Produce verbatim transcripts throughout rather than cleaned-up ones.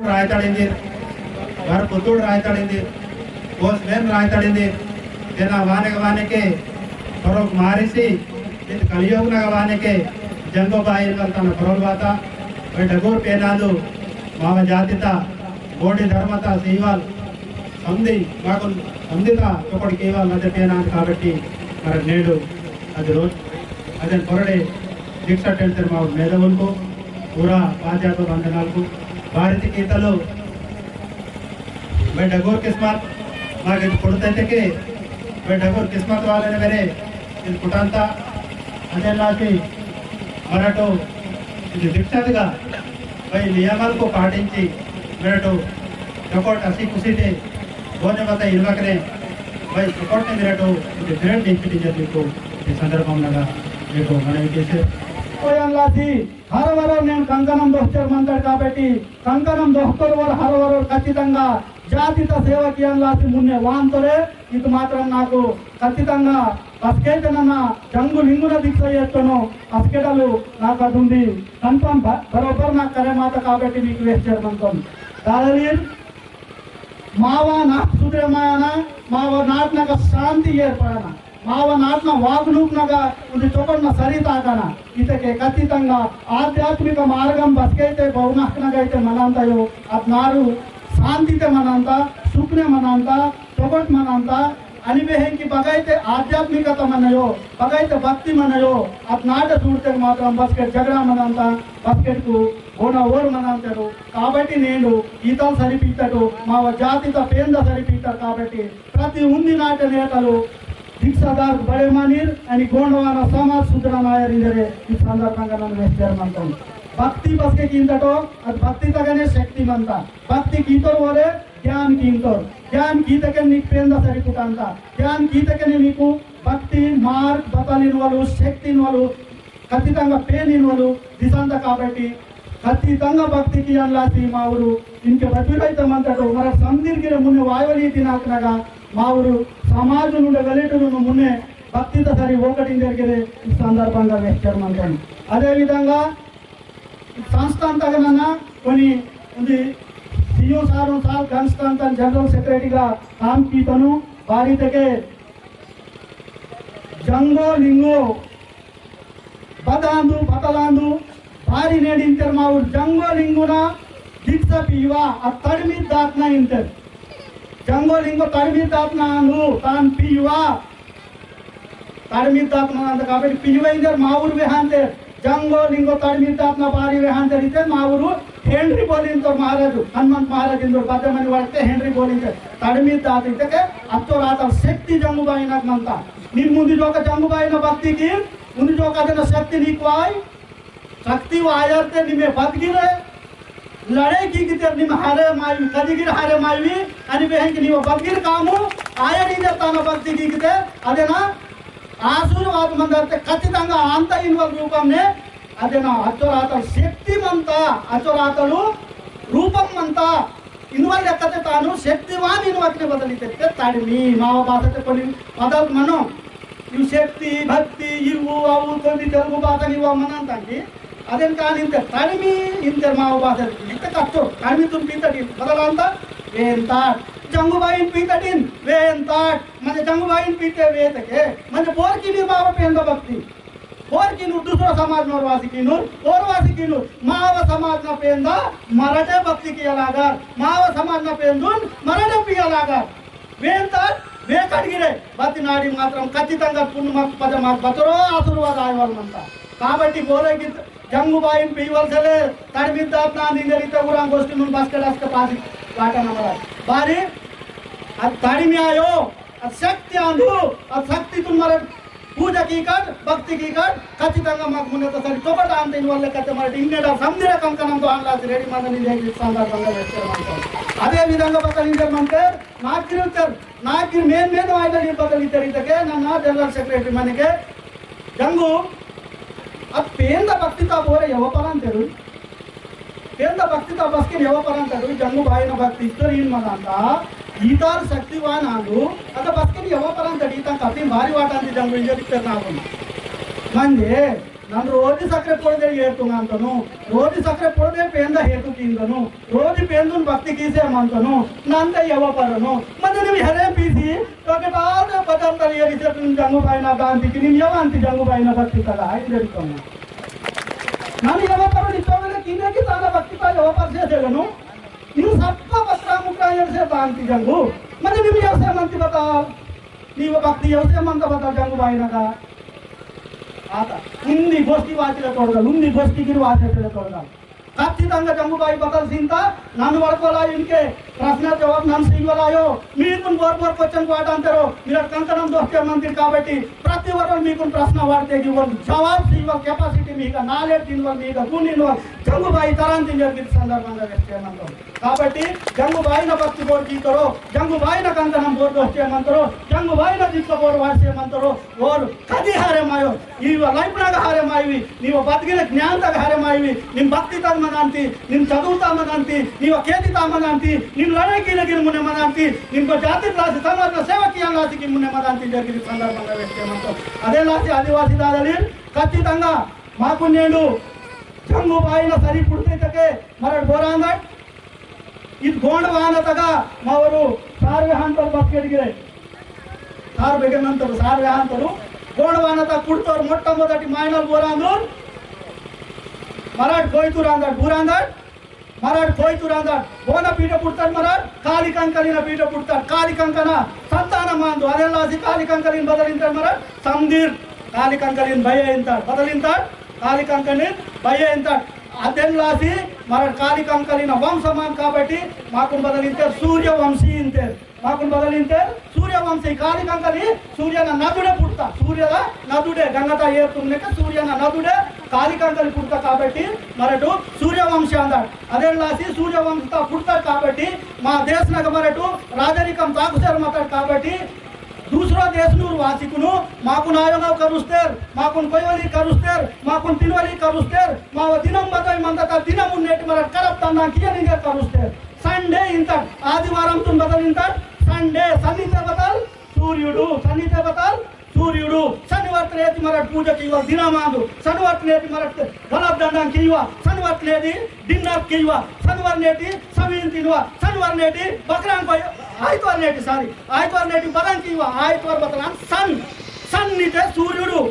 रायताड़िंदी, वर पुतुड़ रायताड़िंदी, ओस वेन रायताड़िंदी, तेना वानेक वानेके, परोक मारिसी, इत कलियोग नग वानेके, जंगो बाई इनवल तन परोल वाता, वे डगोर पेनादु, माव जातिता, गोंडी धर्मता, सीवाल, समदी, माकुन समदीता, चोकड़ कीवाल मध्य पेनाद काबट्टी, मर नेडु, अद रोज, अदन पोरडे, दीक्षा टेंटर माव मेदवनको, पूरा पाजातो वंदनालकु, भारत की तलो, मैं डगोर किस्मत, मागे पुड़ते तके, मैं डगोर किस्मत वाले ने मेरे, इस पुटांता, अदे लासी, मराठो, इस दीक्षा दिगा, भाई नियमाल को पाटिंची, मराठो, चकोट असी कुसी ते, बोने बता इनवकने, भाई चकोट ने मराठो, इस ग्रेट डिस्ट्रिक्ट इंजर को, इस संदर्भ में लगा, देखो, मने इसे। कोई अल्लासी, हर वरो नेन कंकणम दोहचर मंतर काबट्टी, कंकणम दोहतोर वर हर वरो खच्चितंगा जातित सेवा कियनलासी मुन्ने वांतोरे, इद मात्रम नाकु खच्चितंगा बस्केट नना जंगु लिंगुन दीक्षा येत्तोनो, अस्केटलु नाकु अदुंदी confirm ब-, बरोबर नाकु करे माता काबट्टी मीकु वेहचर मंतोन। दादलीर मावा नाक सुधरे मायाना, मावा नाटनक शांति एर्पड़ना। माव नाटना वागणूक नगा उंदी चोकड़ना सरी ताकना। इतके खच्चितंगा आध्यात्मिक मार्गम बस्केते बहुनाक नगैते मनांतयो, अद नारू शांतिते मनांता, सुखने मनांता, चोकट मनांता, अनि बेहेंकी बगैते आध्यात्मिकता मनयो, बगैते भक्ति मनयो, अद नाट सूड़ते मात्रम बस्केट झगड़ा मनांता, बस्केट कु गोना ओर मनांतरो। काबट्टी नेंडु ईतल सरी पीतटो, माव जातित पेंद सरी पीतर काबट्टी, प्रति उंदी नाटे नेतलु दीक्षादार बड़े मानिर अनि गोंडवाना समाज सुधरना आयर इंजरे ई संदर्भंगा नन्ना वेहचर मंतोन। भक्ति बस्के कींतटो, अद भक्ति तगने शक्ति मंता। भक्ति कीतोर वोरे ज्ञान कींतोर। ज्ञान कीतके निक पेंदा सरी पुटांता। ज्ञान कीतके निकु भक्ति मार्ग बतालिन वालु, शक्तिन वालु, खच्चितंगा पेन इनवलु दिसंता काबट्टी, खच्चितंगा भक्ति कियनलासी मावुरु इनके बचुरैत मंतटो, मर समदिर गिरे मुन्ने वायवली दिनाक नगा मावुरु समाज नुंडे गलेटुरु मुन्ने भक्ति तसरी ओकटिन जरगेरे ई संदर्भंगा वेहचर मंतन। अदे विधंगा संस्थान तगनना कोनी उंदी सीओ सार सार संस्थान तन जनरल सेक्रेटरी गा काम कीतनु। बारी तके जंगो लिंगो बदांदु, बतलांदु, बारी नेड इंतेर मावुर जंगो लिंगुना दीक्षा पियुवा, आ तड़मी दातना इंतेर। जंगो लिंगो तड़मी दातना आंदु, तान पियुवा। तड़मी दातना आंदु, काबट्टी पियुवा इंतेर मावुर वेहांतेर। जंगो लिंगो तड़मी दातना बारी वेहांतेर इते मावुरु हेनरी बोलिंतोर महाराजु, हनुमंत महाराज इंदोर बद्दमनी वड़ते हेनरी बोलिंतोर। तड़मी दात इतेके अत्तो रातल शक्ति जंगुबाईनक मंता। निम उंदी जोका जंगुबाईन भक्ति की, उंदी जोका अदेन शक्ति नीक वाई, शक्ति वायरते निमे बदगिरे, लड़े की किते निम हारे माईवी, कदिगिर हारे माईवी, अनि बेहन की निम बदगिर कामु, आया नींदे ताना भक्ति की किते, अदेना आशीर्वाद मंदरते खच्चितंगा अंत इनवल रूपम ने, अदेना अचोरातल शक्ति मंता, अचोरातलु रूपम मंता, इनवल लेकते तानु शक्तिवान इनवल ने बदलिते ते ताड़मी, माव बासते कोनी बदल मनो। इव शक्ति, भक्ति, इव अव कोनी तेलुगु बासन इव मनंतांकी। अदेन कान इंते ताड़मी, इंते माव बासते इत्ते कच्चो, ताड़मी तुन पीतटिन, बदलांता, वेंताट, जंगुबाईन पीतटिन, वेंताट, मने जंगुबाईन पीते वेतके, मने बोर की निर्माव पेंदा भक्ति। ओर किनु दूसरा समाज नोर वासी किनु, ओर वासी किनु, माव समाज ना पेंदा मराठे भक्ति किया लागर, माव समाज ना पेंदुन मराठे पिया लागर। वेंता वेकट गिरे, बत्ती नाडी मात्रम खच्चितंगा पुण्य मत पद मत बतरो आशीर्वाद आयवल मंता। काबट्टी बोरे की जंगुबाईन पीवल सेले, तड़मित दात ना निंदे रीते उरां गोष्ठी नुन बस्के डस्के पासी वाटा नमरा। बारी, अद तड़मी आयो, अद शक्ति आंदु, अद शक्ति तुन मरे पूजा कीकट, भक्ति कीकट, खच्चितंगा माकु मुन्ने तसरी चोकट आंते इनवल लेकते मरट इंगेडा समदिरे कंकणम तो आनलासी रेडी मंदनी देगी सांदा संदा वेस्टर मंतो। अदे विधंगा बतल इंजर मंते, नाकिर उतर, नाकिर मेन मेन वाइडल ये बतल इतर इतके, ना, ना जनरल सेक्रेटरी मनेके, जंगु, अब पेंदा भक्ति ता बोरे यव परांतेरु, पेंदा भक्ति ता बस्किन यव परांतेरु, जंगु बाईना भक्ति इतर इन मनांता, ईतार शक्तिवान आंदु, अता बस्किन यव परांतेरु, ईता कपिन भारी वाटांदी जंगु इंजर इतर नाकुन। मंजे, नन रोजी सक्रे पोड़दे येतुंगांतनु, रोजी सक्रे पोड़दे पेंदा हेतु कींदनु, रोजी पेंदुन भक्ति कीसे मंतनु, नंदे यव परनु। मने निम हरे पीसी, तो के ताल दे बदन तल ये रिसे तुम जंगू बाई ना दान दी, निम यव अंति जंगू बाई ना भक्ति तला, आई दे तुम। नन यव परनु नितो वेले कीने की ताला भक्ति तला यव पर से देगनु। इनु सत्ता पत्रा मुक्ता ये से दान दी जंगू। मने निम यव से मंति बता, नीव भक्ति यव से मंता बता जंगू बाई ना का। आता, उन्दी गोष्ठी वाचिले तोड़गल, उन्दी गोष्ठी गिर वाचिले तोड़गल। खच्चितंगा जंगुबाई बतल सिंता, नन वड़कोला इनके प्रश्न जवाब नन सीवलायो। मीकुन बोर बोर question वाट अंतरो, मीरा कंकणम दोस्ते मंदिर काबट्टी, प्रति वरल मीकुन प्रश्न वाटते कि वन जवाब सीवल capacity मीका, knowledge दिनवल मीका, गुण दिनवल, जंगुबाई तरंती जंगुबाई संदर्भ में व्यक्त मंदो। काबट्टी जंगुबाई न भक्ति बोर की करो, जंगुबाई न कंकणम बोर दोस्ते मंतरो, जंगुबाई न दिक्क बोर वाटसे मंतरो, ओर कदी हारे मायो, ईवा लाइफ ना हारे मायवी, नीवा बतगिरे ज्ञान तक हारे मायवी, निम भक्ति तक मनांती, निम चदुता मनांती, नीवा खेती ता मनांती, निम लड़ाई की लगी मुने मनांती, निम को जाति लासी समाज में सेवा किया लासी की मुने मनांती जरगिरी संदर्भ में व्यक्त मंतो। अदे लासी आदिवासी दादलीर खच्चितंगा माकुन नेंडु जंगुबाई ना सरी पुड़ते तके मरड़ बोरांदट। इद गोंडवाना तगा मावरु सार वेहांतर बस्केट गिरे। सार बेगेमंतर सार वेहांतरु। गोंडवाना तगा पुड़तोर मोट्टमोदटी मायनल बोरांदुर। मराठ कोइतुर आंदर, बुरांदर। मराठ कोइतुर आंदर। बोना पीठ पुड़तर मराठ, काली कंकलिना पीठ पुड़तर। काली कंकना संतान मांदु। अदेलासी काली कंकलिन बदलिंतर मराठ, संदीर काली कंकलिन भय इंतर। बदलिंतर काली कंकलिन भय इंतर। अदेलासी मराठ काली कंकलिन वंश मान काबट्टी माकुन बदलिंतर सूर्यवंशी इंतर। माकुन बदलिंते सूर्यवंशी। काली कंकली सूर्यना नदुडे पुट्टा, सूर्यना नदुडे, गंगता एर तुमनेके सूर्यना नदुडे काली कंकली पुट्टा काबट्टी मरटु सूर्यवंशी अंदर। अदेलासी सूर्यवंशता पुट्टा काबट्टी मा देशनगा मरटु राजरिकम ताकुसेर मत्तट काबट्टी दूसरा देशनूर वासिकुनु माकुन आयोगा करुस्तेर, माकुन कोयवली करुस्तेर, माकुन तिनवली करुस्तेर, माव दिनम बदोय मंदता दिनम उन्नेट मरट करप तन्ना कियनिंगे करुस्तेर। संडे इंतट, आदिवारम तुन बदल इंतट, संडे, सन्निते बदल सूर्युडु, सन्निते बदल सूर्युडु। शनिवार तरेति मरट पूजा कीवल दिना मांदु, शनिवार तरेति मरट गलब दंडां कीवा, शनिवार तरेति डिनर कीवा, शनिवार नेटि समीन तिनवा, शनिवार नेटि बकरां कोई, आयतवार नेटि, sorry, आयतवार नेटि बकरां कीवा, आयतवार बकरां सन, सन्निते सूर्युडु।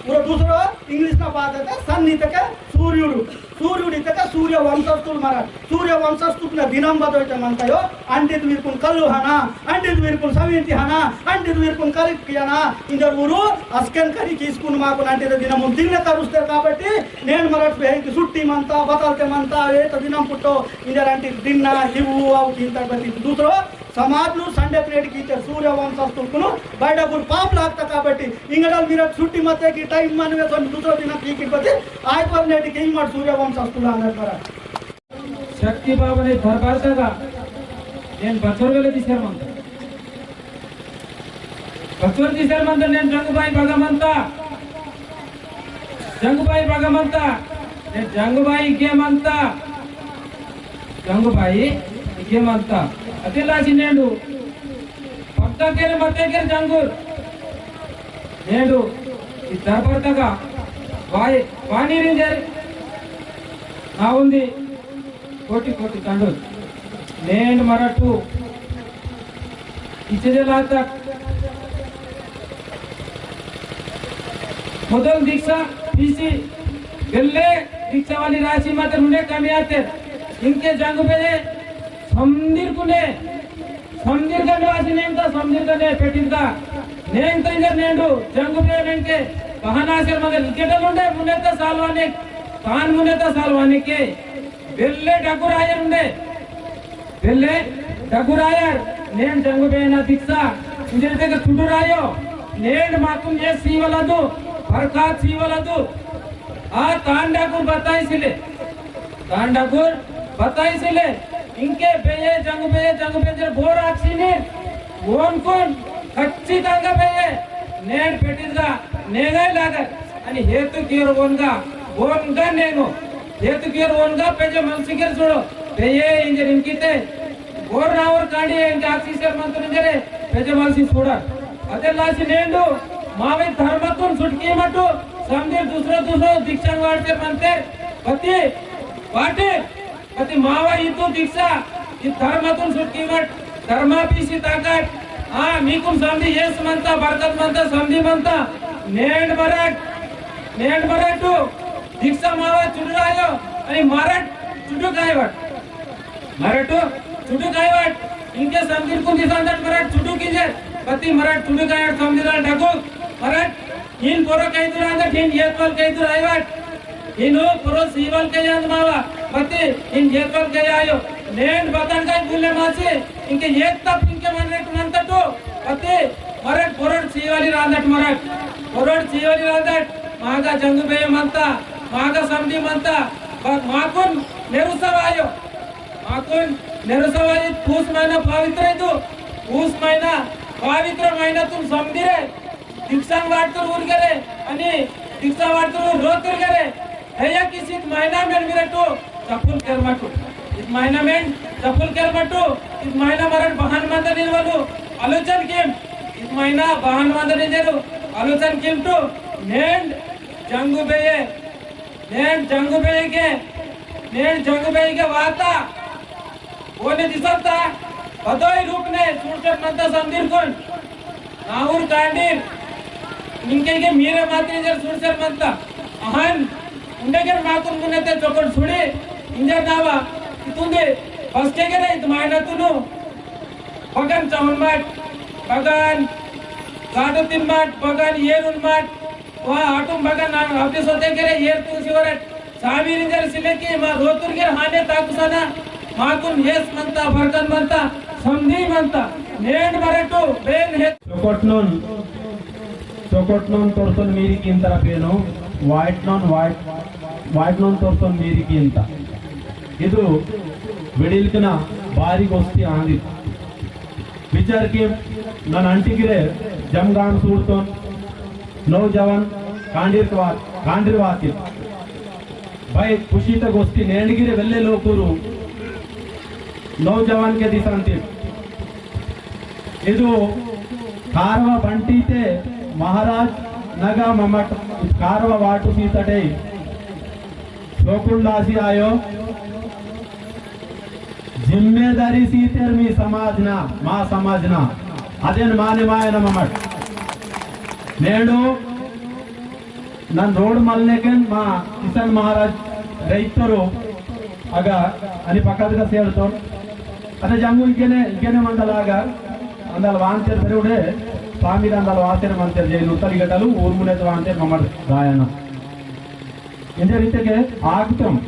पूरा दूसरा इंग्लिश ना बात है, सन इतके सूर्युडु। सूर्युडु इतके सूर्य वंशस्थुल मरट। सूर्य वंशस्थुल ना दिनम बदोइते मंतयो, अंटित वीरकुन कल्लु हना, अंटित वीरकुन सविंति हना, अंटित वीरकुन करिक कियाना, इंजर उरु अस्केन करी किसकुन माकुन अंटित दिनम दिनले करुस्ते काबट्टी, नेन मरट बेहन की छुट्टी मंता, बदलते मंता, ए तो दिनम पुट्टो, इंजर अंटित दिन्ना, हिवु, आउ चिंता बती दूसरो, समाजनु संडे प्लेट कीते सूर्य वंशस्थुलकुनु बैडगुर पाप लागता काबट्टी इंगडल मिरट छुट्टी मते की टाइम मनवे सोन दूसरा दिन की की बती आयतवार नेटि की मट सूर्य वंशस्थुल आनर मरा। शक्ति बाबा ने दरबार तगा नेन बचोर वेले दिसेर मंता। बचोर दिसेर मंता नेन जंगुबाई बगा मंता। जंगुबाई बगा मंता, ने जंगुबाई इगे मंता, जंगुबाई इगे मंता। अतिलासी नेंडु, पक्का केरे मते केरे जंगुर। नेंडु, ई दरबार तगा, वाई, वाणी रिंजर, ना उंदी, कोटि कोटि दंडोल। नेंड मरटू इचेदे लातक मोदल दीक्षा पीसी बेल्ले दीक्षा वाली राशि मात्र उन्हें कमी आते। इंके जंगु बेले समदीर कुने, समदीर गंडवासी नेंग ता समदीर गंडे पेटिंग ता नेंग ता इंजर नेंडू जंगु बेले नेंग के बहाना से मगर इकेटल उंडे मुने ता सालवाने, तान मुने ता सालवाने के बेल्ले डगुर आयर उंडे। बेल्ले डगुर आयर, नेन जंगु बेना दीक्षा, इंजर तेके तुडुर आयो, नेन माकुन ये सीवलदु, बरकात सीवलदु। आ तान डगुर बताई सिले, तान डगुर बताई सिले, इंके बेये जंगु बेये जंगु बेये जर बोर आक्सीने, ओनकुन खच्चितंगा बेये, नेन पेटिदगा, नेंगाई लागत। अनि हेतु कियोर ओनगा, ओनगा नेंगो। हेतु कियोर ओनगा पेजे मलसिकेर सुड़ो। पेये इंजर इंकिते। ओर नावर कांडी इंके आक्सीसेर मंतुर इंजरे, पेजे मलसी सुड़ा। अदे लासी नेंडु, मावे धर्मतुन सुटकी मटु। समदिर दूसरो दूसरो दीक्षा वाटते मनते, बत्ती वाटे, बत्ती मावा इतु दीक्षा, इ धर्मतुन सुटकी मट, धर्मा पीसी ताकत, आ, मीकुन समदी येस मनता, बरकत मनता, समदी मनता, नेंड मरट, नेंड मरटु, दीक्षा मावा चुडुरायो, अनि मरट चुडुकायवट। मरटु चुडुकायवट, इंके समदिरकुन दिसांदट मरट चुडुकिंजे, बत्ती मरट चुडुकायवट समदिरल डगु, मरट इन पोरो कैदुर आंदट इन येतवल कैदुर आयवट, इन पोरो सीवल कैयांद मावा, बत्ती इन येतवल कैयायो, नेंड बतन काई बुले मासी, इंके येत तप इंके मन रेट मंतटो, बत्ती मरट पोरोड सीवली रांदट मरट, पोरोड सीवली रांदट, मागा जंगु बे मंता, मागा समदी मंता, ब-, माकुन नेरुसवायो, माकुन नेरुसवाई पूस महीना पवित्र है तू। पूस महीना पवित्र महीना तुम समदिरे। दीक्षांग वाटकर उरगरे, अनि दीक्षा वाटकर रोतरगरे। हैया किसी महीना में मेरे तो चपुल कर मटू। इस महीना में चपुल कर मटू। इस महीना मरण बहान मंदर निर्वलु। आलोचन किम। इस महीना बहान मंदर निर्वलु। आलोचन किम तो नेंड जंगु बेये। नेन जंगु बेगे, नेन जंगु बेगे वाता, ओने दिसता, बदोई रूप ने सुरसर मंता समदिरकुन, नाउर कांडीर, इनके के मीरे मातरी जर सुरसर मंता, अहन, उंडे के माकुन मुन्ने ते चोकट सुड़ी, इंजर नावा, इतुंदे, बस के के रे, इत मायना तुनु, बगन चाहुन माट, बगन, गाडो तिन माट, बगन येरुन माट, वा आटुम बगन ना अब्दे सोते केरे येर तुलसी वरट। सामी रिंजर सिले की मा रोतुर गेर हाने ताकुसाना। माकुन येस मंता, भरकन मंता, समधी मंता। नेंड मरटू, बेन हे। चोकोटनोन, चोकोटनोन तोरतोन मीरी किंतरा पेनो, वाइटनोन, वाइट, वाइटनोन तोरतोन मीरी किंता। इदु विडिलकना बारी गोस्ती आंदी। विचार की नन अंटिगिरे जमगाम सूरतोन नौजवान कांडिर वात, कांडिर वातित। भाई खुशी त गोस्ती नेंडगिरे वेल्ले लोकुरु नौजवान के दिशांति। इदु कारवा बंटीते महाराज नगा ममट कारवा वाटु सीतटे शोकुंडासी आयो। जिम्मेदारी सीतेर मी समाज ना, मा समाज ना। अदेन माने मायन ममट। नेडो नन रोड मलनेकेन मा किशन महाराज रैतरो अगा अनि पकदगा सेडतो। अदे जंगु इगेने, इगेने मंदलागा अंदल वांतेर पेरुडे स्वामी अंदल वासेर मंतेर जय नुतली गटलु ऊर्मुने वांतेर ममट गायना। इंजर इत्तेके आगतम।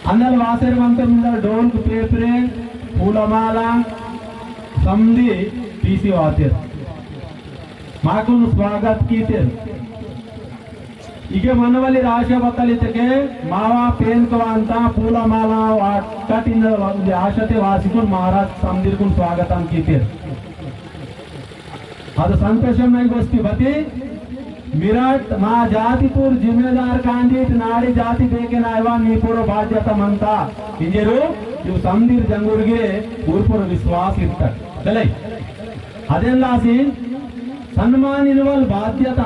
अंदल वासेर मंतर मुंदल डोल पेपरे, पूलमाला, समदी पीसी वातेर। माकुन स्वागत कीतेर। इगे मनवली राशा बतल इत्तेके मावा पेन कवांता पूलमाला वाटकट इंदल आशाते वासिकुन महाराज समदीरकुन स्वागतम कीतेर। अद संतोषम नाई गोष्टी बती मिराट मा जाति पूर जिम्मेदार कांडीट नाड़ी जाति देके नायवा नी पूरो बाध्यता मंता। इंजेरु इव समदीर जंगुर गिरे ऊर पूरो विश्वास इत्तट। चले। अदेन लासी सन्मान इनवल बाध्यता।